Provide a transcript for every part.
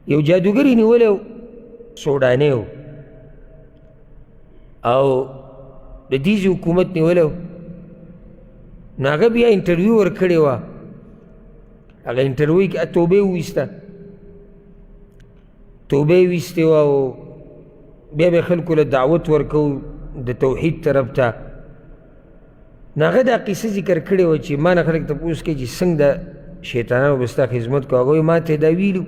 یو جادوګر یې نیولی و، سوډانی و، او د دې ځای حکومت نیولی و. نو هغه بیا انټرویو ورکړې وه، هغه انټرویو کې توبه یې وویسته، توبه یې ویستې وه، او بیا به یې خلکو له دعوت ورکو د توحید طرف ته. نو هغه دا قصه ذکر کړې وه چې ما نه خلک تپوس کوي چې څنګه د شیطانانو به ستا خدمت کوو. هغه وایي ما ته دا ویلو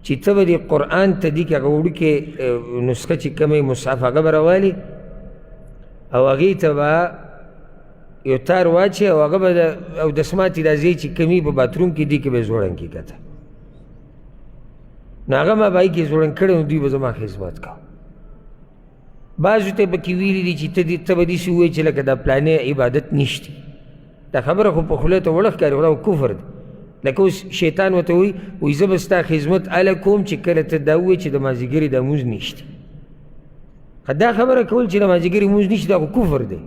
چې ته به دې قرآن ته دې کې هغه وړوکې نسخه چې کومه مصحف هغه به راوالي، او هغې ته به یو تار واچوې، او هغه به او دسماتې دا ځای چې کومي په باتروم کې دې کې به یې ځوړند کړي کته. نو هغه ما به هغې کې ځوړند کړی، نو دوی به زما خدمت کوه. بعضو ته پکې ویلي دي چې ته به داسې ووایې چې لکه دا پلانې عبادت نشتی. دا خبره خو په خوله ته وړه ښکاري، خو دا کفر دی. لکه اوس شیطان ورته وایي، وایي زه به ستا خدمت هله کوم چې کله ته دا ووایې چې د مازدیګري دا لمونځ نشته. دا خبره کول چې د مازدیګري لمونځ نشته دا خو کفر دی.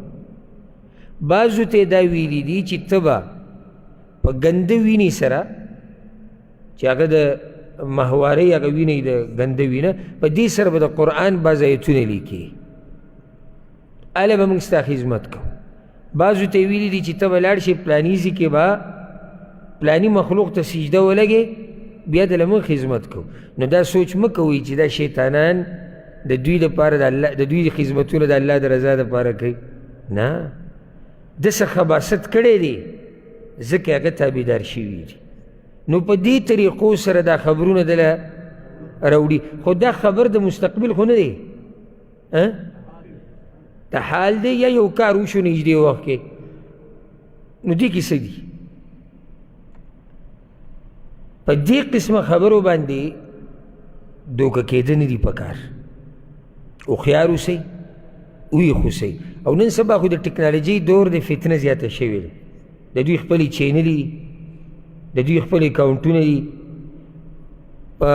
بعضو ته دا ویلي دي چې ته به په ګنده وینې سره چې هغه د ماهوارې هغه وینې د ګنده وینه، په دې سره به د قرآن بعض ایتونه لیکي، هله به موږ ستا خدمت کوو. بعضو ته یې ویلي دي چې ته به لاړ شې پلاني ځای کې به پلاني مخلوق ته سجده ولګې، بیا د له موږ خدمت کوو. نو دا سوچ مه کوئ چې دا شیطانان د دوی دپاره د الله د دوی خدمتونه د الله د رضا دپاره کوي. نه، ده څه خباست کړی دی ځکه هغه تابعدار شوي دي. نو په دې طریقو سره دا خبرونه دله راوړي. خو دا خبر د مستقبل خو نه دی، د حال دی یا یو کار وشو نږدې وخت کې. نو دې کې څه دي؟ په دې قسمه خبرو باندې دوکه کېده نه دي پکار. هوښیار اوسئ، ویښ اوسئ. او نن سبا خو د ټکنالوژۍ دور دی، فتنه زیاته شوې ده. د دوی خپلې چینلې دي، د دوی خپلې اکاونټونه دي، په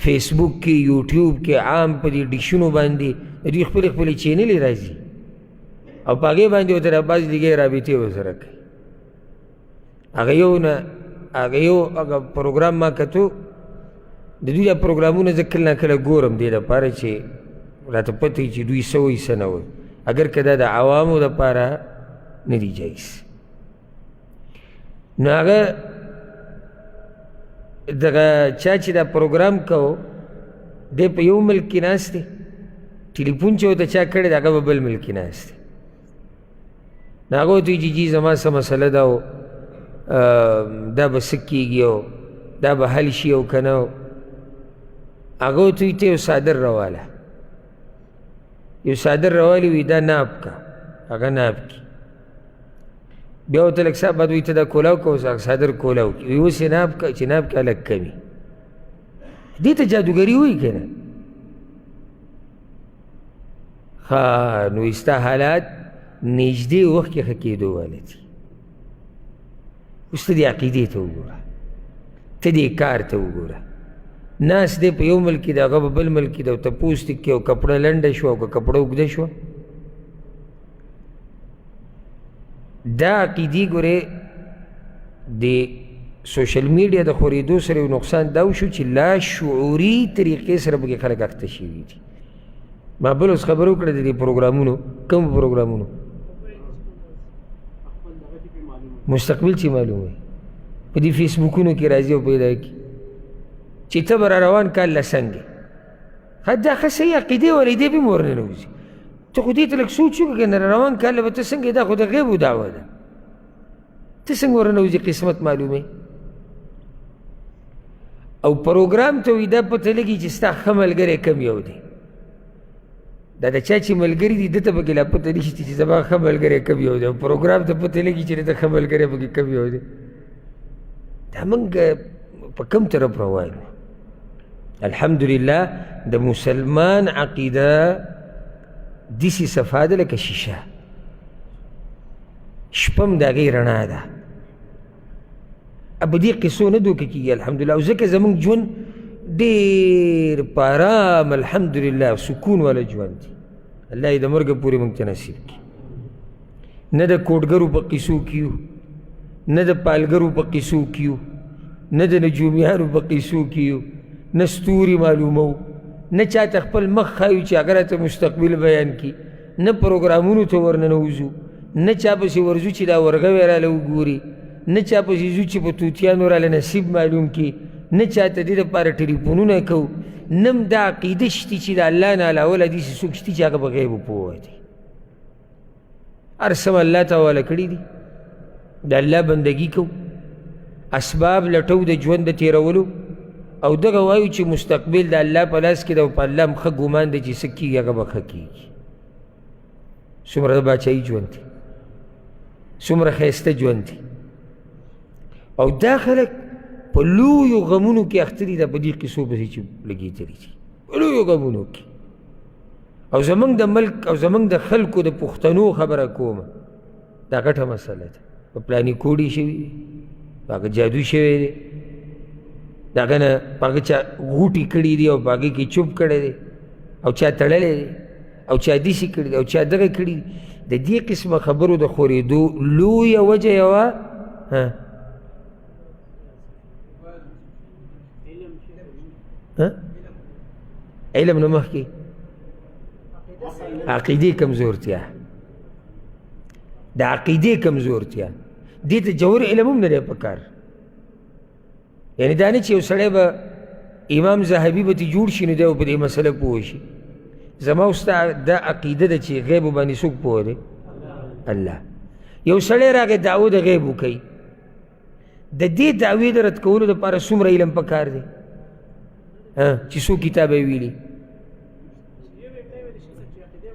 فیسبوک کې، یوټیوب کې، عام په دې ډیشونو باندې د دوی خپلې خپلې چینلې راځي، او په هغې باندې ورته بعضې لږې رابطې ورسره کوي. هغه یو نه هغه یو هغه پروګرام ما کتو، د دوی دا پروګرامونه زه کله ناکله ګورم دې دپاره چې راته پته وي چې دوی څه وایي څه نه وایي، اګر که دا د عوامو دپاره نه دي جایز. نو هغه دغه چا چې دا پروګرام کو، دی په یو ملک کې ناست دی، ټلیفون چې ورته چا کړی دی هغه په بل ملک کې ناست دی. نو هغه ورته وایي چې جي زما څه مسله ده او دا به څه کېږي او دا به حل شي او که نه. هغه ورته وایي ته یو څادر راواله، یو څادر راوالي، وایي دا ناب که، هغه ناب کړي. بیا ورته لږ ساعت بعد وایي ته دا کولاو که، اوس هغه څادر کولاو کړي، وایي اوس یې ناب که، چې ناب کړي هلک کمي. دې ته جادوګري وایي که نه؟ ښه، نو ستا حالات نږدې وخت کې ښه کېدو واله دي. اوس ته دې عقیدې ته وګوره، ته دې کار ته وګوره. ناست دی په یو ملک کې دی، هغه په بل ملک کې دی، او تپوس دې کوي، او کپړه لنډه شوه او که کپړه اوږده شوه. دا عقیدې ګورې د سوشل میډیا د خورېدو سره یو نقصان دا وشو چې لا شعوري طریقې سره پکې خلک اخته شوي دي. ما بل اوس خبره وکړه د دې پروګرامونو، کوم پروګرامونو مستقبل چې معلوم وي په دې فیسبوکونو کې راځي او پیدا کړي چې ته به را روان کال له څنګه. دا ښه صحیح عقیدې ولې دې به هم ورننوځي. ته خو دې ته لږ سوچ وکړه که نه روان کال له به ته څنګه، دا خو د غیبو دعوه ده، ته څنګه ورننوځي قسمت معلومې. او پروګرام ته وایي دا پته لګي چې ستا ښه ملګری کوم یو دی. دا د چا چې ملګري دي ده ته پکې لا پته نشته چې زما ښه ملګری کوم یو دی، او پروګرام ته پته لګي چې د ښه ملګری پکې کوم یو دی. دا موږ په کوم طرف روان یو؟ الحمدلله د مسلمان عقیده داسې صفا ده لکه شیشه، شپه هم د هغې رڼا ده. په دې قصو نه دوکه کېږي الحمدلله. او ځکه زموږ ژوند ډېر په ارام الحمدلله سکون والا ژوند دی. الله یې د مرګه پورې موږ ته نصیب کړي. نه د کوټګرو په قصو کې یو، نه د پالګرو په قصو کې یو، نه د نجومیانو په قیصو کې یو، نه ستوري معلومو، نه چاته خپل مخ ښایو چې هغه راته مستقبل بیان کړي، نه پروګرامونو ته ورننوځو، نه چا پسې ورځو چې دا ورغوی راله وګوري، نه چا پسې ځو چې په توتیانو راله نصیب معلوم کړي، نه چاته دې دپاره ټلیفونونه کوو، نه هم دا عقیده شتي چې د الله نه علاوه له داسې څوک شتي چې هغه په غیبو پوه دی. هر څه الله ته حواله کړي دي، د الله بندګي کوو، اسباب لټو د ژوند د تېرولو، او دغه وایو چې مستقبل د الله په لاس کې ده او په الله هم ښه ګمان دی چې څه کېږي هغه به ښه کېږي. څومره د باچایي ژوند دی، څومره ښایسته ژوند دی. او دا خلک په لویو غمونو کې اخته دي، دا په دې قصو پسې چې لګېدلي دي، په لویو غمونو کې. او زمونږ د ملک او زمونږ د خلکو د پښتنو خبره کومه، دا غټه مسله ده. په پلاني کوډي شوي دي، په هغه جادو شوی دی، د هغه نه په هغه چا غوټې کړي دي او په هغې کې چوپ کړی دی، او چا تړلی دی، او چا داسې کړي دي، او چا دغه کړي دي. د دې قسمه خبرو د خورېدو لویه وجه یوه علم نه مخکې عقیدې کمزورتیا، د عقیدې کمزورتیا. دې ته جوور علم هم نه دی پکار. یعنې دا نه چې یو سړی به امام ذهبي به ترې جوړ شي نو دی به په دې مسله پوه شي. زما او ستا دا عقیده ده چې غیب باندې څوک پوه دی؟ الله. یو سړی راغی دعوه د غیب وکوي، د دې دعوې د رد کولو دپاره څومره علم پکار دی چې څو کتابه یې ویلي؟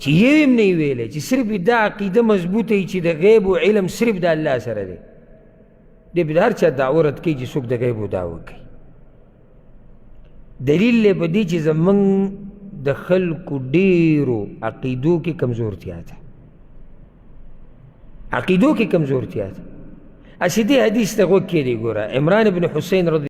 چې یو یې هم نه وي ویلی، چې صرف دا عقیده مضبوطه وي چې د غیب و علم صرف د الله سره دی. دی به د هر چا دعوه رد کوي چې څوک د غیبو دعوه کوي. دلیل دی په دې چې زموږ د خلکو ډېرو عقیدو کې کمزورتیا ده، عقیدو کې کمزورتیا ده. هسې دې حدیث ته غوږ کښېږدئ، ګوره عمران بن حسین رضی